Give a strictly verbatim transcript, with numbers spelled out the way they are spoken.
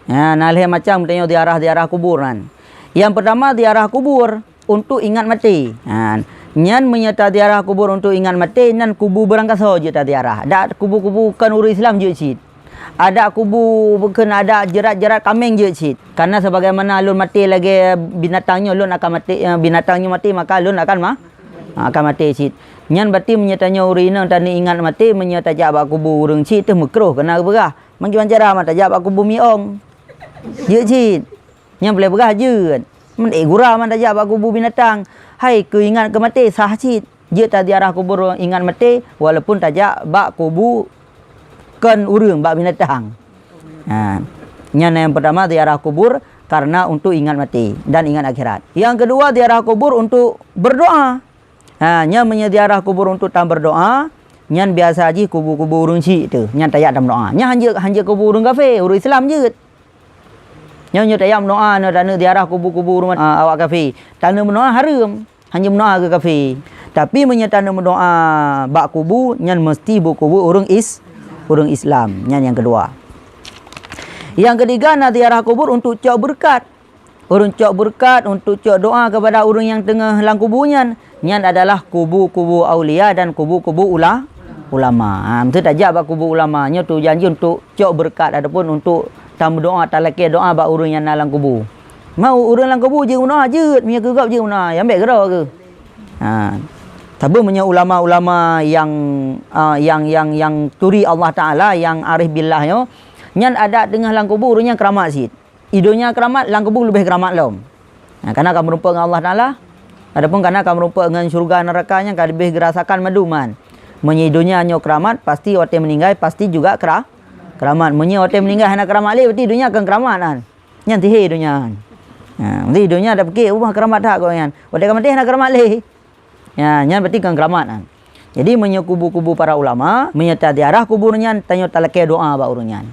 Ha, na lhée macam tanyoe ziarah-ziarah kubur nyan. Nyang peutama ziarah kubur untuk ingat maté. Ha, nyan meunyoe taziarah kubur untuk ingat maté, nyan kubu beurangkasoe jeuet taziarah. Dak kubu-kubu kon ureuëng Islam jeuet cit. Adak kubu bukon adak jeurat-jeurat kaméng jeuet cit. Karena sebagaimana lôn maté lagée binatang nyoe, lôn akan maté, eh, binatang nyoe maté, maka lôn akan ma-, akan maté cit. Nyan berarti meunyoe tanyoe ureuëng inong taneuk ingat maté, meunyoe tajak bak kubu ureuëng cit teuh meukroh keunan geupeugah. Meukiban cara ma tajak bak kubu miong. Jeuet cit. Nyang peureulée peugah jeuet. Meunan gura ma tajak bak kubu binatang. Hai keu ingat keu maté sah cit. Jeuet taziarah kubur ingat maté walaupun tajak bak kubu kon ureuëng, bak binatang. Ha. Nyan nyang peutama ziarah kubur karena untuk ingat maté dan ingat akhirat. Nyang keudua ziarah kubur untuk berdoa. Ha, nyan meunyoe ziarah kubur untuk tameudoa, nyan biasa jih kubu-kubu ureuëng syik teuh, nyan tajak tameudoa. Nyan hanjeuet, hanjeuet kubu ureuëng kafé, ureuëng Islam jeuet. Nyoe, nyoe tajak meudoa, nyoe taneuk ziarah kubu-kubu ureuëng, ah, awak kafé. Taneuk meudoa hareuem, hanjeuet meudoa keu kafé. Tapi meunyoe taneuk meudoa bak kubu, nyan meusti bak kubu ureuëng is-, ureuëng Islam. Nyan nyang keudua. Nyang keutiga na ziarah kubur untuk cok beureukat. Ureuëng cok beureukat untuk cok doa kepada ureuëng nyang teungoh lam kubu nyan, nyan adalah kubu-kubu aulia dan kubu-kubu ula-, ulama. Ha, meusti tajak bak kubu ulama. Nyoe tujuan jih untuk cok beureukat ataupun untuk tameudoa, talakée doa bak ureuëng nyang na lam kubu. Mau ureuëng lam kubu jeuet meudoa, jeuet, meunyoe keu gob jeuet meudoa, nyang bék keudroe keuh. Ha. Tapi meunyoe ulama-ulama nyang, ah, nyang, nyang, nyang turi Allah Taala, nyang arif billah nyoe, nyan adak teungoh lam kubu ureuëng nyan keuramat cit. I donya keuramat, lam kubu leubeh keuramat lom. Ha, karena ka meurumpok ngon Allah Taala. Adapun karena ka meurumpok ngon syurga neuraka nyan ka leubeh geurasakan mandum nyan. Meunyoe i donya nyoe keuramat, pasti watée meuninggai pasti juga keura-, keuramat. Meunyoe watée meuninggai hana keuramat lé, berarti donya kon keuramat nyan. Nyan sihé donya nyan. Ha, berarti donya dak pike, "Wah, keuramat that kok nyan." Watée ka maté hana keuramat lé. Ya, nyan berarti kon keuramat nyan. Jadi meunyoe kubu-kubu para ulama, meunyoe taziarah kubur nyan, tanyoe talakée doa bak ureuëng nyan.